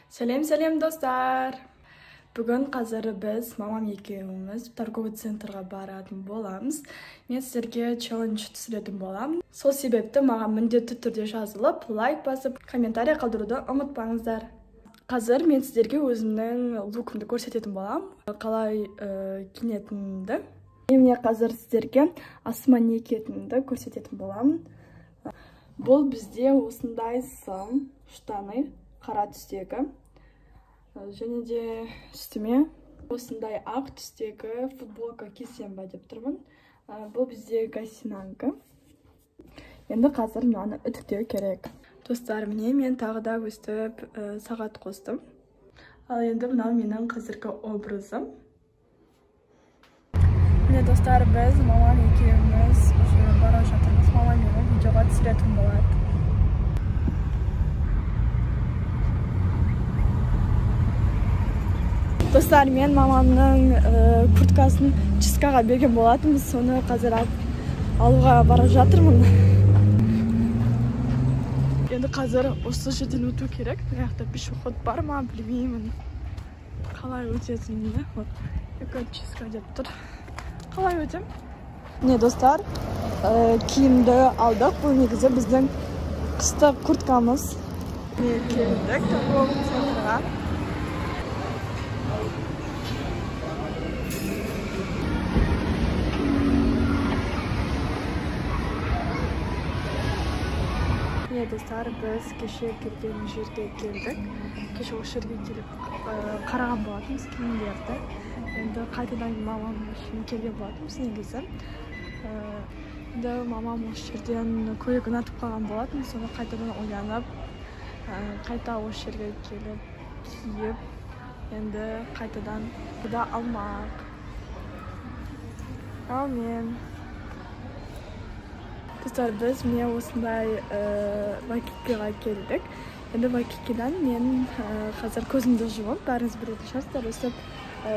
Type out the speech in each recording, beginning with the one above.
Сәлем, сәлем, достар! Бүгін қазір біз мамам екеуміз торговый центрға баратын боламыз. Мен сіздерге челлендж түсіретін боламын. Сол себепті маған міндетті түрде жазылып, лайк басып, комментарий қалдыруды ұмытпаңыздар. Қазір мен сіздерге өзімнің лукымды көрсететін боламын, қалай киінетінімді. Мен қазір сіздерге астыма не киетінімді көрсететін боламын. Бұл бізде осындай сым, штаны, қара түстегі. Және де үстіме осындай ақ түстегі футболка кисем ба деп тұрмын. Бұл бізде гасинанка. Енді қазір мынаны үтіктеу керек. Достар, міне мен тағы да өстіп сағат қостым. Ал енді мынау менің қазіргі образым. Міне, достар, біз мамам екеуміз уже бара жатырмыз. Мамам мені видеоға түсіретін болады. Достар, мен мамамның курткасын чисткаға берген болатынбыз. Соны қазір алуға бара жатырмын. Енді қазір осы жерден өту керек. Мына жақта пешеход бар ма, білмеймін. Қалай өтетінімді. Вот, екі чистка деп тұр. Қалай өтем? Міне, достар, киімді алдық. Бұл негізі біздің қыстық курткамыз. Міне, келдік торговый центрға. Міне, достар, біз кеше келген жерге келдік. Кеше осы жерге келіп қараған болатынбыз киімдерді. Енді қайтадан мамам үшін келген болатынбыз негізі. Енді мамам осы жерден көйлек ұнатып қалған болатын. Соны қайтадан ойланып, қайта осы жерге келіп, киіп, енді қайтадан бұда алмақ. Әумин. Достар, біз міне осындай Вайкикиға келдік. Енді Вайкикидан мен қазір көзімді жұмып, бәріңіз білетін шығарсыздар, өстіп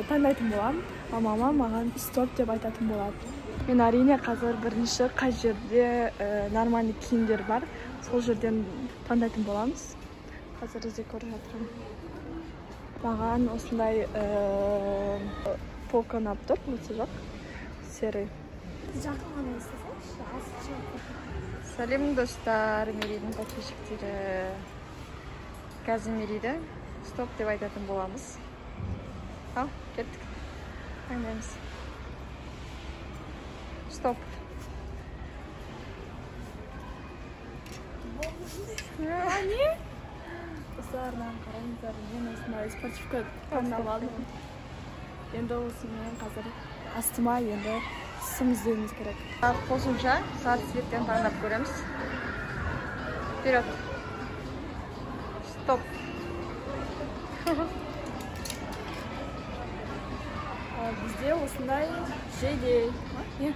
таңдайтын боламын. Ал мама маған стоп деп айтатын болады. Мен әрине қазір бірінші қай жерде нормальный киімдер бар, сол жерден таңдайтын боламыз. Қазір іздеп көріп жатырмын. Маған осындай полка ұнап тұр, осы жақ, серый. Жақын ғана істесеңші, алысшы. Сәлем, достар, Мерейдің подписчиктері. Қазір Мерейді стоп деп айтатын боламыз. Ал, кеттік. Таңдаймыз. Стоп. Не? Достар, мынаны қараңыздар, мен осындай спортивка таңдап алдым. Енді осымен қазір астыма енді сым іздеуіміз керек. Қосымша сары цветтен таңдап көреміз. Вперед. Стоп. Бізде осындай жейде. Не?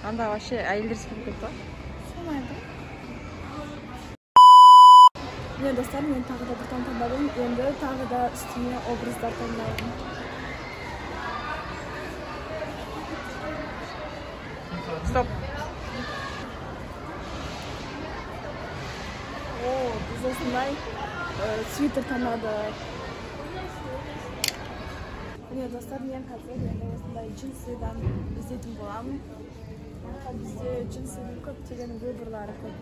Анда вообще әйелдер секілді кетті ғой. Соны айтам. Міне, достар, мен тағы да бір таңдадым. Енді тағы да үстіме образдар таңдаймын. Стоп. О, біз осындай свитер таңдадық. Міне, достар, мен қазір енді осындай джинсыдан іздейтін боламын. Бізде джинсының көптеген выборлары көп.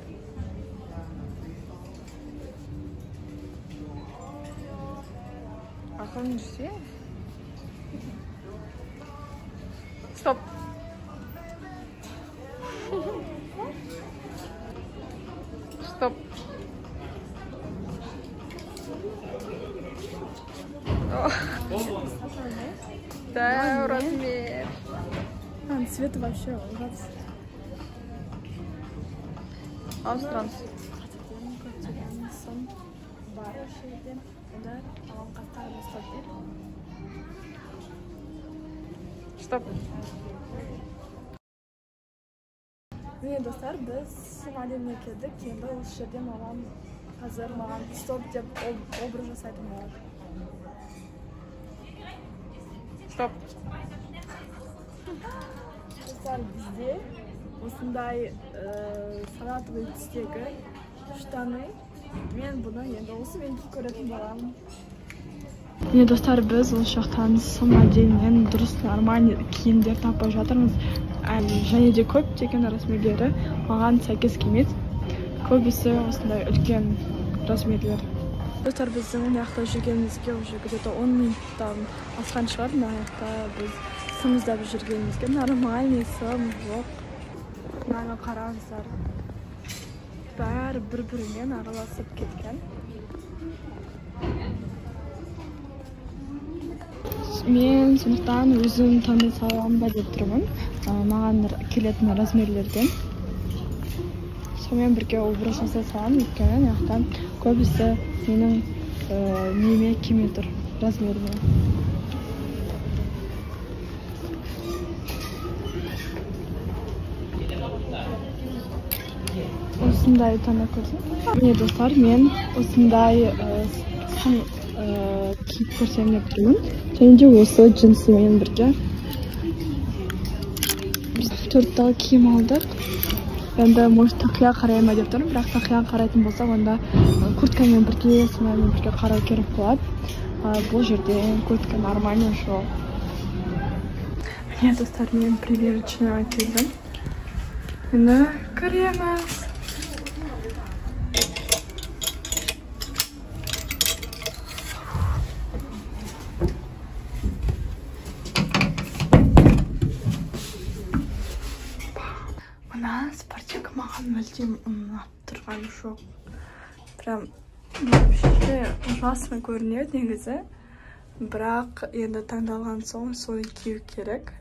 Ақырын жүрсе. Стоп. Стоп. Да, размер. Цвет вообще ужас. Ауыстырамыз. Көптеген сым бар осы жерде. Енді мамам қастарын стоп дейді. Стоп. Міне, достар, біз сым әлеміне келдік. Енді осы жерде мамам қазір маған стоп деп образ жасайтын болады. Стоп. Достар, бізде осындай салатовый түстегі штаны. Мен бұны енді осымен киіп көретін боламын. Міне достар, біз осы жақтан сым отделінен дұрыс нормальный киімдер таппай жатырмыз. Және де көптеген размерлері маған сәйкес келмейді. Көбісі осындай үлкен размерлер. Достар, біздің мына жақта жүргенімізге уже где-то 10 минуттан асқан шығар. Мына жақта біз сым іздеп жүргенімізге нормальный сым жоқ. Мынаны қараңыздар. Бәрі бір-бірімен араласып кеткен. Мен сондықтан өзім таңдай саламын ба деп тұрмын. Маған келетін размерлерден. Сонымен бірге образ жасай саламын, өйткені мына жақта көбісі менің неме келмей тұр, размеріме. Осындай таңдап көрсем. Міне достар, мен осындай сым киіп көрсем деп тұрмын. Және де осы джинсымен бірге біз 4 тал киім алдық. Енді может тақия қарай ма деп тұрмын, бірақ тақия қарайтын болсақ, онда курткамен бірге, сонымен бірге қарау керек болады. Бұл жерде куртка нормально жоқ. Міне достар, мен примерочныйға келдім. Енді кіреміз. Мына спортивка маған мүлдем ұнап тұрған жоқ. Прям вообще ужасно көрінеді негізі. Бірақ енді таңдалған соң соны кию керек.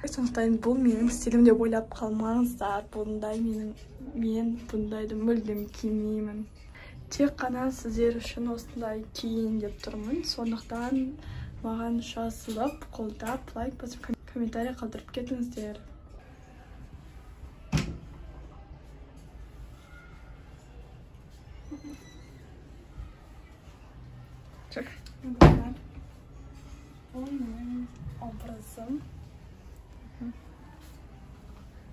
Сондықтан бұл менің стилім деп ойлап қалмаңыздар. Бұндай мен бұндайды мүлдем кимеймін. Тек қана сіздер үшін осындай киейін деп тұрмын. Сондықтан маған жазылып, қолдап, лайк басып, комментарий қалдырып кетіңіздер. Бұл менің образым.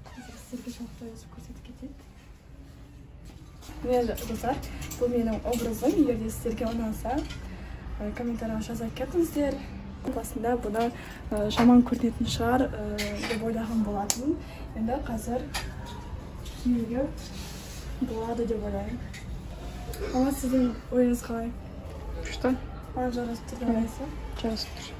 Қазір сіздерге жалпы өзім көрсетіп кетейін. Міне достар, бұл менің образым. Егер де сіздерге ұнаса, комментарийға жаза кетіңіздер. Басында бұны жаман көрінетін шығар деп ойлаған болатынмын. Енді қазір киюге болады деп ойлаймын. Мама, сіздің ойыңыз қалай? Что? Маған жарасып тұр деп ойлайсыз? Жарасып тұр.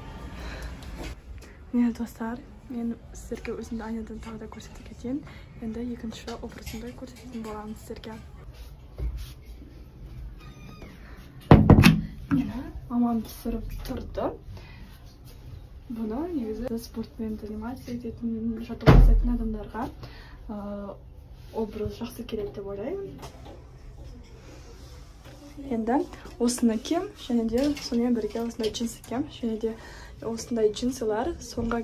Міне достар, мен сіздерге өзімді айнадан тағы да көрсетіп кетейін. Енді екінші образымды көрсететін боламын сіздерге. Мені мамам түсіріп тұрды. Бұны негізі спортпен заниматься ететін, жаттығу жасайтын адамдарға образ жақсы келеді деп ойлаймын. Енді осыны кием, және де сонымен бірге осындай джинсы кием, және де осындай джинсылар соңғы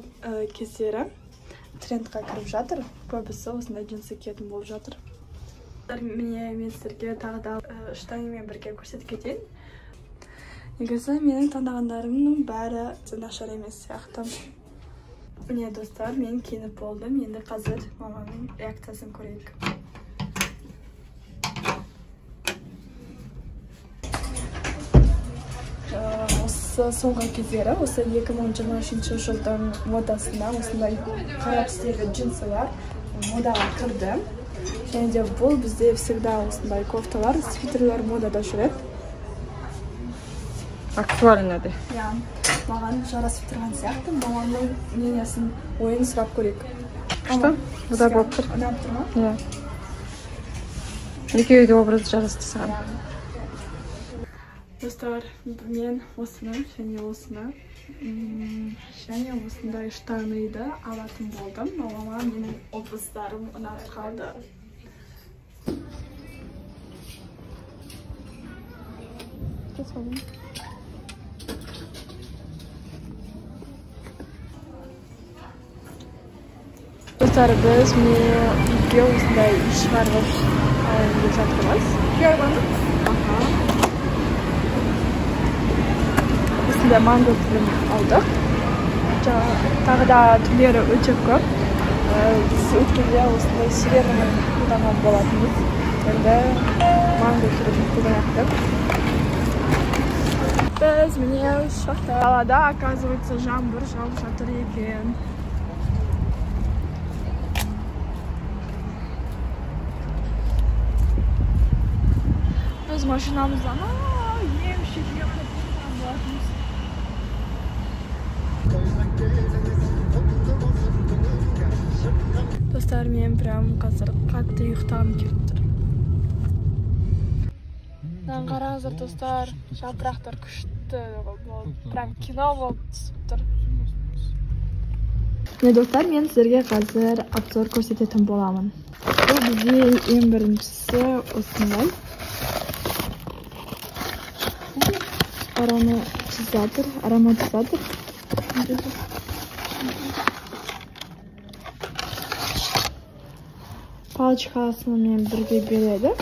кездері трендқа кіріп жатыр. Көбісі осындай джинсы киетін болып жатыр. Міне мен сіздерге тағы да штанимен бірге көрсетіп кетейін. Негізі менің таңдағандарымның бәрі нашар емес сияқты. Міне достар, мен киініп болдым. Енді қазір мамамның реакциясын көрейік. Осы соңғы кездері, осы 2023 жылдың модасында осындай қара түстегі джинсылар модаға кірді. Және де бұл бізде всегда осындай кофталар, свитерлер модада жүреді. Актуально де. Иә, маған жарасып тұрған сияқты. Мамамның мнениясын, ойын сұрап көрейік. Что? Бұда болып тұр. Ұнап тұр ма? Иә. Екеуі де образ жарасты саған. Достар, мен осыны және осыны және осындай штаныйды алатын болдым. Мамама менің образдарым ұнап қалды. Достар, біз міне үйге осындай шығарғыш алайын деп жатырмыз. Аха. Осындай манго түрін алдық. Тағы да түрлері өте көп. Біз өткенде осындай сиренаны қолданған болатынбыз. Енді манго керек деген сияқты. Біз міне шықтық. Далада, оказывается, жаңбыр жауып жатыр екен. Біз машинамыздан ең шетіне қарап тұрған болатынбыз. Достар, мен прям қазір қатты ұйықтағым келіп тұр. Мынаны қараңыздар, достар, жапырақтар күшті болып, прям кино болып түсіп тұр. Міне, достар, мен сіздерге қазір обзор көрсететін боламын. Бұл бізде ең біріншісі осындай. Ароматизатор, ароматизатор. Палочкасымен бірге береді.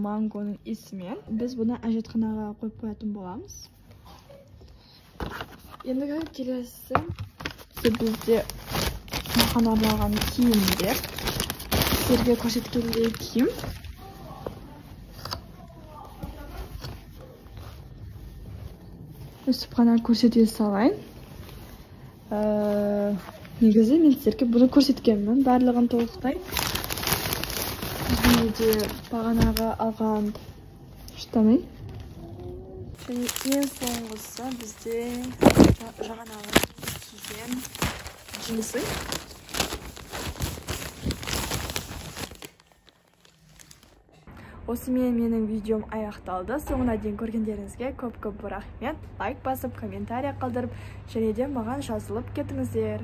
Мангоның иісімен. Біз бұны әжетханаға қойып қоятын боламыз. Ендігі келесі бізде маған арналған киімдер. Сіздерге көрсеткендей киім. Өстіп қана көрсете салайын. Негізі мен сіздерге бұны көрсеткенмін, барлығын толықтай. Және де бағанағы алған штаны. Және ең соңғысы бізде жаңағы киген джинсы. Осымен менің видеом аяқталды. Соңына дейін көргендеріңізге көп-көп рахмет. Лайк басып, комментарий қалдырып, және де маған жазылып кетіңіздер.